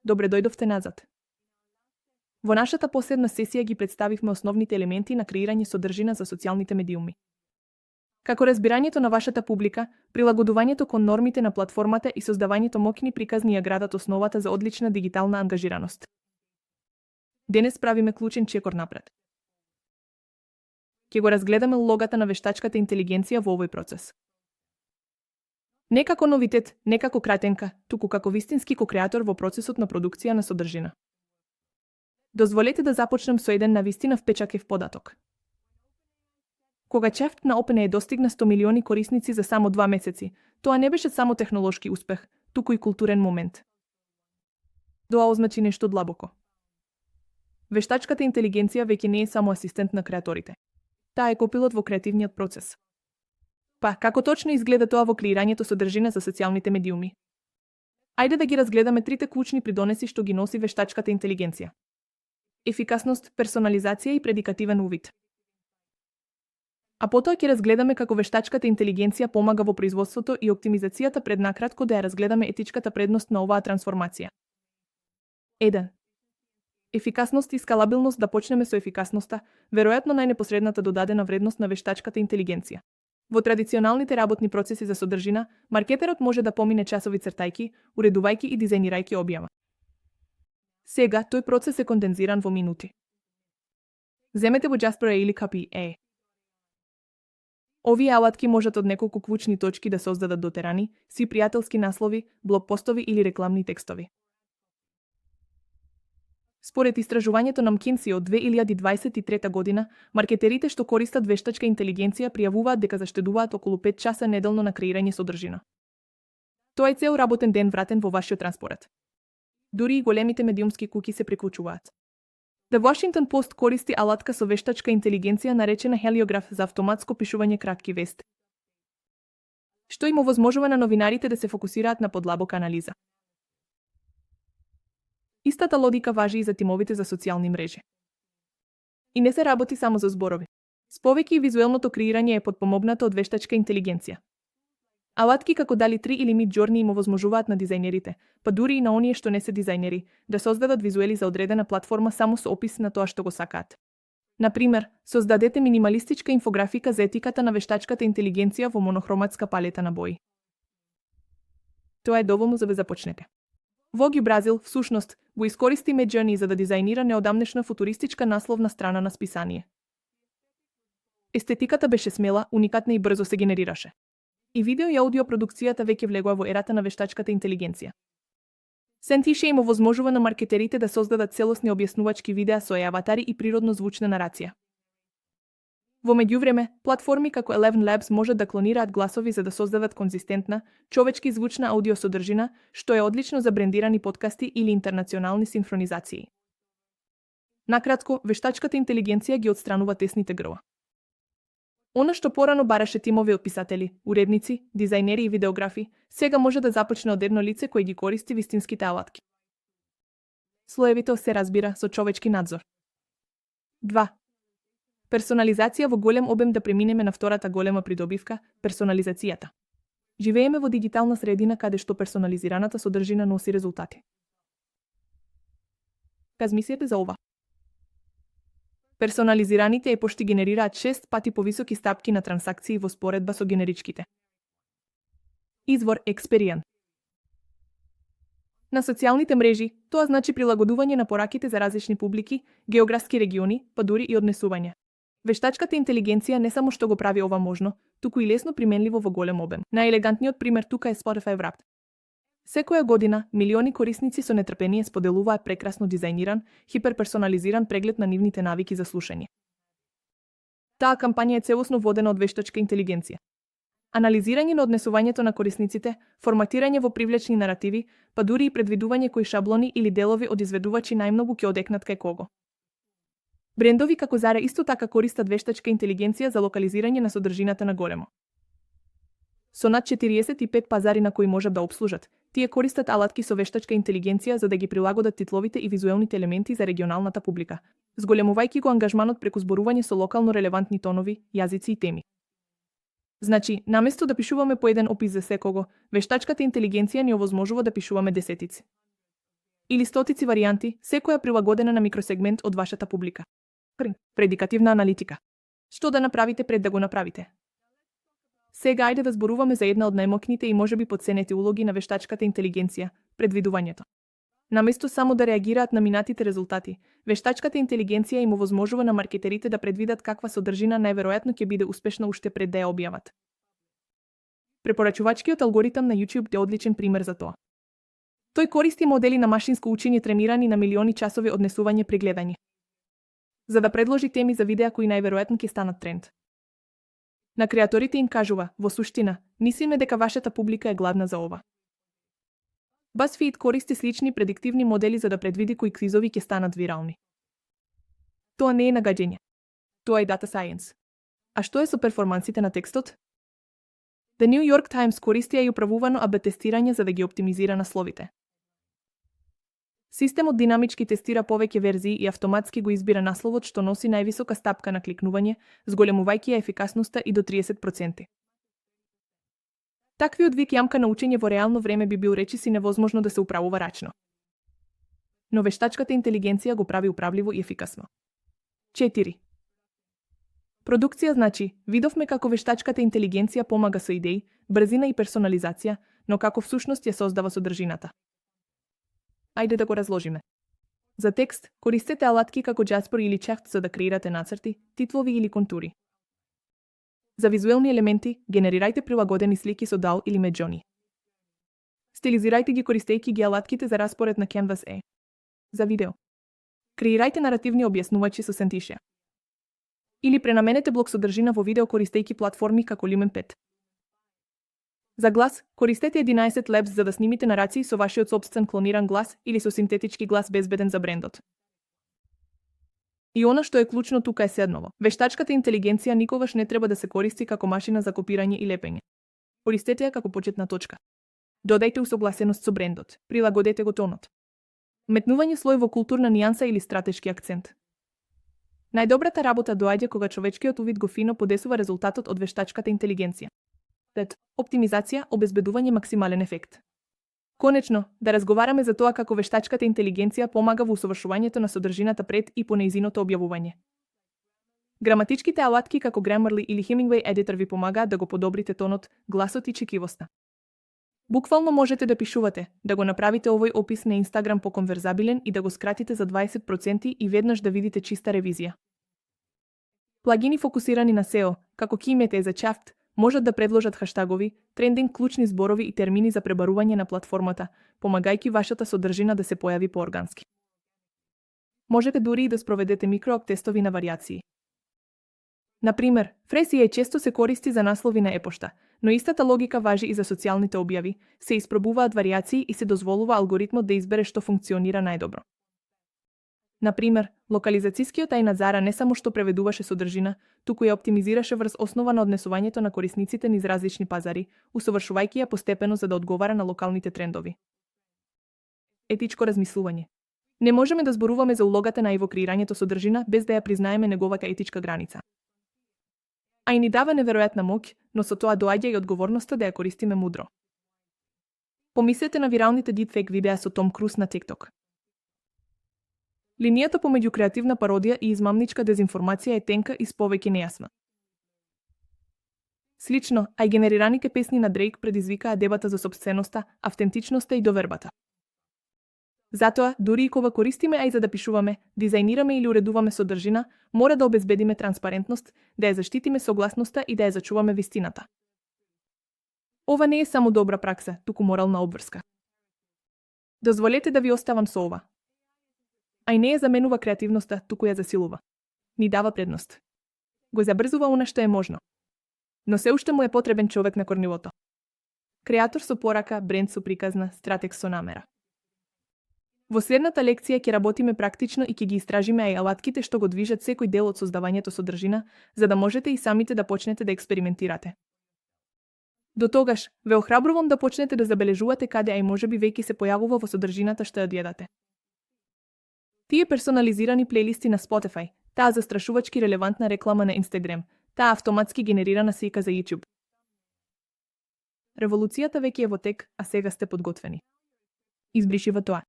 добре дојдовте назад. Во нашата последна сесија ги представивме основните елементи на креирање содржина за социјалните медиуми. Како разбирањето на вашата публика, прилагодувањето кон нормите на платформата и создавањето моќни приказни ја градат основата за одлична дигитална ангажираност. Денес правиме клучен чекор напред. Ќе го разгледаме улогата на вештачката интелигенција во овој процес. Не како новитет, не како кратенка, туку како вистински кокреатор во процесот на продукција на содржина. Дозволете да започнем со еден навистина впечатлив податок. Кога чефт на OpenAI достигна 100 милиони корисници за само 2 месеци, тоа не беше само технолошки успех, туку и културен момент. Тоа означи нешто длабоко. Вештачката интелигенција веќе не е само асистент на креаторите. Таа е копилот во креативниот процес. Па, како точно изгледа тоа во креирањето содржина за социјалните медиуми? Ајде да ги разгледаме трите клучни придонеси што ги носи вештачката интелигенција. Ефикасност, персонализација и предикативен увид. А потоа ќе разгледаме како вештачката интелигенција помага во производството и оптимизацијата пред накратко да ја разгледаме етичката предност на оваа трансформација. 1. Ефикасност и скалабилност. Да почнеме со ефикасноста, веројатно најнепосредната додадена вредност на вештачката интелигенција. Во традиционалните работни процеси за содржина, маркетерот може да помине часови цртајки, уредувајќи и дизајнирајќи објава. Сега, тој процес е кондензиран во минути. Земете во Jasper или KPA. Овие алатки можат од неколку клучни точки да создадат дотерани, си пријателски наслови, блогпостови или рекламни текстови. Според истражувањето на McKinsey од 2023 година, маркетерите што користат вештачка интелигенција пријавуваат дека заштедуваат околу 5 часа неделно на креирање содржина. Тоа е цел работен ден вратен во вашиот транспорт. Дури и големите медиумски куки се приклучуваат. The Washington Post користи алатка со вештачка интелигенција наречена Heliograph за автоматско пишување кратки вести, што им овозможува на новинарите да се фокусираат на подлабока анализа. Истата логика важи и за тимовите за социјални мрежи. И не се работи само за зборови. Повеќе и визуелното креирање е подпомогнато од вештачка интелигенција. Алатки како DALL-E 3 или Midjourney им овозможуваат на дизајнерите, па дури и на оние што не се дизајнери, да создадат визуели за одредена платформа само со опис на тоа што го сакаат. Например, создадете минималистичка инфографика за етиката на вештачката интелигенција во монохроматска палета на бои. Тоа е доволно за да започнете. Vogue Бразил, всушност, го искористи Midjourney за да дизајнира неодамнешна футуристичка насловна страна на списание. Естетиката беше смела, уникатна и брзо се генерираше. И видео и аудио продукцијата веќе влегува во ерата на вештачката интелигенција. Сентише им овозможува на маркетерите да создадат целосни објаснувачки видеа со аватари и природно звучна нарација. Во меѓувреме, платформи како Eleven Labs можат да клонираат гласови за да создадат конзистентна, човечки звучна аудио содржина, што е одлично за брендирани подкасти или интернационални синхронизации. Накратко, вештачката интелигенција ги отстранува тесните грла. Она што порано бараше тимови од писатели, уредници, дизајнери и видеографи, сега може да започне од едно лице кој ги користи вистинските алатки. Слоевито се разбира со човечки надзор. 2. Персонализација во голем обем. Да преминеме на втората голема придобивка – персонализацијата. Живееме во дигитална средина каде што персонализираната содржина носи резултати. Размислете за ова. Персонализираните епошти генерираат 6 пати повисоки стапки на трансакции во споредба со генеричките. Извор Experian. На социјалните мрежи, тоа значи прилагодување на пораките за различни публики, географски региони, па дури и однесување. Вештачката интелигенција не само што го прави ова можно, туку и лесно применливо во голем обем. Најелегантниот пример тука е Spotify Wrapped. Секоја година, милиони корисници со нетрпение споделуваат прекрасно дизајниран, хиперперсонализиран преглед на нивните навики за слушање. Таа кампања е целосно водена од вештачка интелигенција. Анализирање на однесувањето на корисниците, форматирање во привлечни наративи, па дури и предвидување кои шаблони или делови од изведувачи најмногу ќе одекнат кај кого. Брендови како Zara исто така користат вештачка интелигенција за локализирање на содржината на големо. Со над 45 пазари на кои можат да обслужат, тие користат алатки со вештачка интелигенција за да ги прилагодат титловите и визуелните елементи за регионалната публика, зголемувајќи го ангажманот преку зборување со локално релевантни тонови, јазици и теми. Значи, наместо да пишуваме по еден опис за секого, вештачката интелигенција ни овозможува да пишуваме десетици. или стотици варијанти, секоја прилагодена на микросегмент од вашата публика. Предикативна аналитика. Што да направите пред да го направите? Сега ајде да зборуваме за една од најмокните и можеби потценети улоги на вештачката интелигенција – предвидувањето. Наместо само да реагираат на минатите резултати, вештачката интелигенција им овозможува на маркетерите да предвидат каква содржина најверојатно ќе биде успешна уште пред да ја објават. Препорачувачкиот алгоритам на YouTube е одличен пример за тоа. Тој користи модели на машинско учење тренирани на милиони часови однесување при гледање, за да предложи теми за видеа кои најверојатно ќе станат тренд. На креаторите им кажува, во суштина, мислиме дека вашата публика е гладна за ова. BuzzFeed користи слични предиктивни модели за да предвиди кои квизови ќе станат вирални. Тоа не е нагаѓање. Тоа е data science. А што е со перформансите на текстот? The New York Times користи и управувано АБ тестирање за да ги оптимизира насловите. Системот динамички тестира повеќе верзии и автоматски го избира насловот што носи највисока стапка на кликнување, зголемувајќи ја ефикасноста и до 30%. Таквиот вид јамка на учење во реално време би бил речиси невозможно да се управува рачно. Но вештачката интелигенција го прави управливо и ефикасно. 4. Продукција значи, видовме како вештачката интелигенција помага со идеи, брзина и персонализација, но како всушност ја создава содржината. Ајде да го разложиме. За текст, користете алатки како Jasper или Chaft за да креирате нацрти, титлови или контури. За визуелни елементи, генерирајте прилагодени слики со DALL или Midjourney. Стилизирајте ги користејќи ги алатките за распоред на Canvas E. За видео, креирајте наративни објаснувачи со Sentishia. Или пренаменете блок содржина во видео користејќи платформи како Lumen 5. За глас, користете 11 Labs за да снимите нарации со вашиот сопствен клониран глас или со синтетички глас безбеден за брендот. И она што е клучно тука е следново. Вештачката интелигенција никогаш не треба да се користи како машина за копирање и лепење. Користете ја како почетна точка. Додајте усогласеност со брендот, прилагодете го тонот. Метнување слој во културна нијанса или стратешки акцент. Најдобрата работа доаѓа кога човечкиот увид го фино подесува резултатот од вештачката интелигенција. Оптимизација, обезбедување максимален ефект. Конечно, да разговараме за тоа како вештачката интелигенција помага во усовршувањето на содржината пред и по нејзиното објавување. Граматичките алатки како Grammarly или Hemingway Editor ви помагаат да го подобрите тонот, гласот и чекивоста. Буквално можете да пишувате, да го направите овој опис на Instagram поконверзабилен и да го скратите за 20% и веднаш да видите чиста ревизија. Плагини фокусирани на SEO, како Keymate за Chaft, можат да предложат хаштагови, трендинг клучни зборови и термини за пребарување на платформата, помагајќи вашата содржина да се појави пооргански. Можете дури и да спроведете микроактестови на варијации. Например, Frasier често се користи за наслови на епошта, но истата логика важи и за социјалните објави, се испробуваат варијации и се дозволува алгоритмот да избере што функционира најдобро. Например, локализацијскиот ај на Zara не само што преведуваше содржина, туку ја оптимизираше врз основа на однесувањето на корисниците низ различни пазари, усовршувајќи ја постепено за да одговара на локалните трендови. Етичко размислување. Не можеме да зборуваме за улогата на во креирањето содржина без да ја признаеме неговата етичка граница. Ај ни дава неверојатна моќ, но со тоа доаѓа и одговорноста да ја користиме мудро. Помислете на виралните deepfake видеа со Том Круз на TikTok. Линијата помеѓу креативна пародија и измамничка дезинформација е тенка и повеќе нејасна. Слично, ај генерираните песни на Дрейк предизвикаа дебата за сопственоста, автентичноста и довербата. Затоа, дури и кога користиме ај за да пишуваме, дизајнираме или уредуваме содржина, мора да обезбедиме транспарентност, да ја заштитиме согласноста и да ја зачуваме вистината. Ова не е само добра пракса, туку морална обврска. Дозволете да ви оставам со ова. Ај не ја заменува креативноста, туку ја засилува. Ни дава предност. Го забрзува она што е можно. Но се уште му е потребен човек на корнилото. Креатор со порака, бренд со приказна, стратег со намера. Во следната лекција ќе работиме практично и ќе ги истражиме ај алатките што го движат секој дел од создавањето содржина, за да можете и самите да почнете да експериментирате. До тогаш, ве охрабрувам да почнете да забележувате каде ај можеби веќе се појавува во содржината што ја одједате. Тие персонализирани плейлисти на Spotify, таа застрашувачки релевантна реклама на Instagram, таа автоматски генерирана слика за YouTube. Револуцијата веќе е во тек, а сега сте подготвени. Избришива тоа.